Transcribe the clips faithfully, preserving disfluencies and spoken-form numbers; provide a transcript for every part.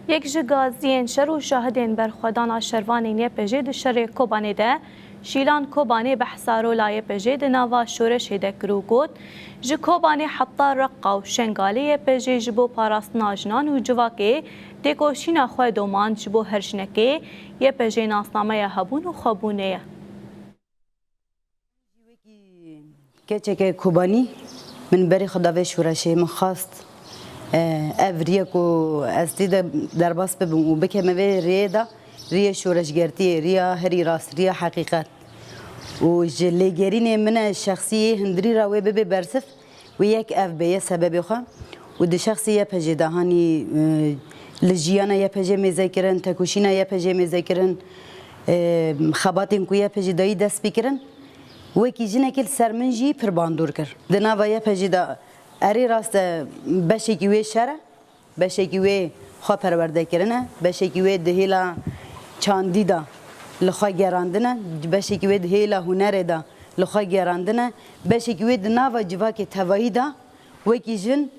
Yek ji gaziyên şer û şahidên berxwedana şervanên Y P J di şerê Kobanê de, Şîlan Kobanê, behsa rola Y P J di nava şoreşê de kir û got, ji Kobanê heta Reqa û Şengalê Y P J ji bo parastina jinan û civakê têkoşîna xwe domand, ji bo her jinekê Y P J nasnameya hebûn û xwebûnê ye. Wekî keçeke Kobanî min berê xwe da vê şoreşê, min xwest, e, ev riya ku ez tê de derbas bibim û bikeme vê riyê de, riyê şoreşgertiyê, riya herî rast, riya heqîqet û ji lêgerînê min e şexsî yê hundirî re wê bibe bersiv, wê yek ev be yê sebebê xwe û di şexsê Y P J de hanî, e, li jiyana Y P J mêze kirin, tekoşîna Y P J mêze kirin, e, xebatên ku Y P J dayî dest pê kirin, wekî jinekê li ser min jî pir bandor kir. Di nava Y P J de erê rast e beşekî wê şer e, beşekî wê xwe perwerde kirine, beşekî wê di hêla çandî de li xwe gerandine, beşekî wê di hêla hunerê de li xwe gerandine, beşekî wê di nava civakê tevahî de wekî jin,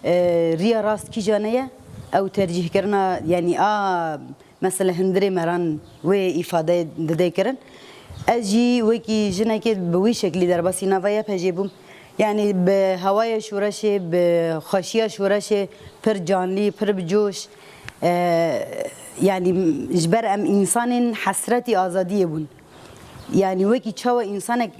e, riya rast kîjan e ye, ew tercîhkirina, yanî a mesela hundirê me re wê îfade dide kirin. Ez jî wekî jinekê bi wî şeklî derbasî nava Y P J bûm. Yanî bi hewaya şoreşê, bi xweşiya şoreşê pir canlî, pir bi coş, e, yanî ji ber em însanên hesretî azadiyê bûn. Yanî wekî çawa însanek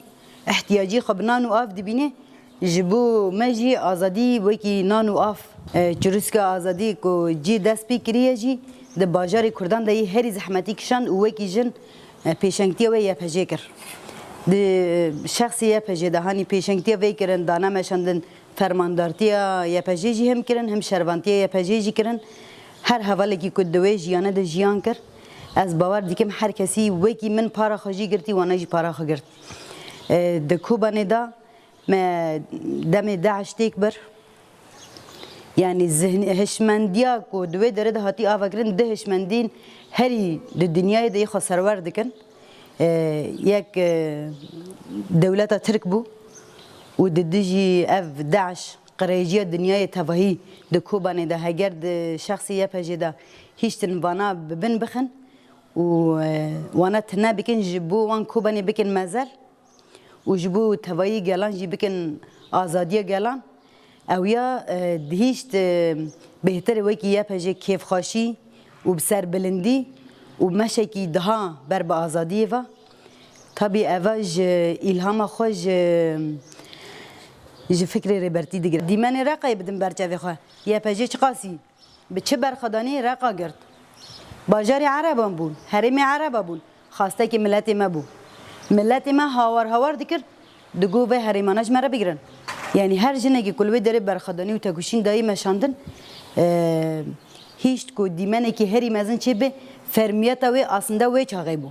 ihtiyacî xwe bi nan û av dibîne, ji bo me jî azadî wekî nan û av, e, çirûska azadî ku cî dest pê kiriye jî di bajarê Kurdan de yê herî zehmetî kişand û wekî jin, e, pêşengtiya wê Y P J kir. Di şexsê Y P J de hanî pêşengtiya vê kirin, dane meşandin, fermandartiya Y P J jî him kirin, him şervantiya Y P J jî kirin. Her hevalekî ku di wê jiyane de jiyan kir, ez bawer dikim her kesî wekî min para xwe jî girtî, wana jî para xwe girt. E, di Kobanê de me demê DAIŞ têk bir. Yanî zihn-, hişmendiya ku di wê derê de hatî avakirin, di hişmendîn herî di dinyayê de yê xwe serwer dikin. E, yek, e, dewleta Tirk bû û di dijî ev DAIŞ qirêjiya dinyayê tevahî di Kobanê de heger di şexsê Y P J de hiştin vana bi bin bixin û, e, wana tune bikin, ji bo wan Kobanê bikin mezel û ji bo tevayî gelan jî bikin azadiya gelan. Ew ya, e, dihîşt, e, bêhtir wekî Y P J kêfxweşî û bi serbilindî û meşekî diha ber bi azadiyê ve. Tabî eva ji îlhama xwe ji, ji fikrê Rêbertî digire. Dîmenê Reqayê bidin ber çavê xwe. Y P J çiqasî bi çi berxwedanî Reqa girt? Bajarê Ereban bûn, herêmê Ereba bûn. Xastekî miletê me bû. Miletê me hawar hawar dikir, digot vê herêmana ji me re bigirin. Yanî her jinekî ku li wê derê berxwedanî û tekoşîn dayî meşandin, e, hişt ku dîmenekî herî mezin çêbe, fermiyeta wê aslında wê çaxê bû.